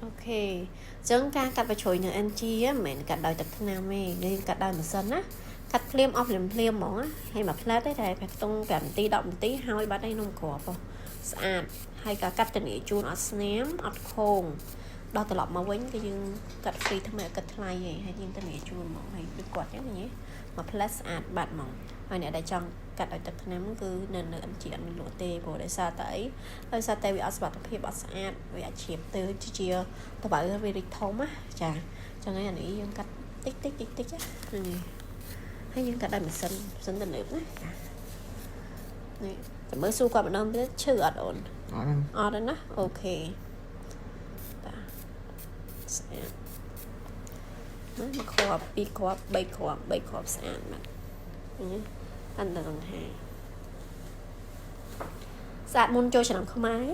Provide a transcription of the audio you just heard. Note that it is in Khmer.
OK អញ្ចឹងការកាត់បញ្ជ្រុយនៅ NG មិនមែនកាត់ដោយទឹកថ្នាំទេយើងកាត់ដោយម៉ាស៊ីនណាកាត់ភ្លាមអស់ភ្លាមភ្លាមហ្មងណាហើយមួយផ្លែតទេតែខ្ទង់5នាទី10នាទីហើយបាត់ហើយនំគ្រាប់ហ៎ស្អាតហើយក៏កាត់តនីជូនអត់ស្នាមអត់ខូងដល់ត្រឡប់មកវិញគឺយើងកាត់ free ថ្មីអត់គិតថ្លៃទេហើយយើងតនីជូនហ្មងហើយដូចគាត់អញ្ចឹងញ៉េមួយផ្លែតស្អាតបាត់ហ្មងហើយអ្នកដែលចង់កាត់ដោយទឹកថ្នាំគឺនៅ NG អត់មានលក់ទេព្រោះដោយសារតែអីដោយសារតែវាអត់សុវត្ថិភាពអត់ស្អាតវាអាចជ្រាបទៅជាតបៅវារីកធំណាចាអញ្ចឹងហើយអានេះយើងកាត់តិចតិចតិចតិចហ្នឹងហើយយើងកាត់ដោយម៉ាស៊ីនទំនើបណាចានេះតែមើលសួរគាត់ម្ដងទៀតឈឺអត់អូន? អត់ទេ។ អត់ទេណា OK បាទស្អាតណាមួយគ្រាប់ពីរគ្រាប់បីគ្រាប់បីគ្រាប់ស្អាតបាទនេះតាន់តែសង្ហាស្អាតមុនចូលឆ្នាំខ្មែរ។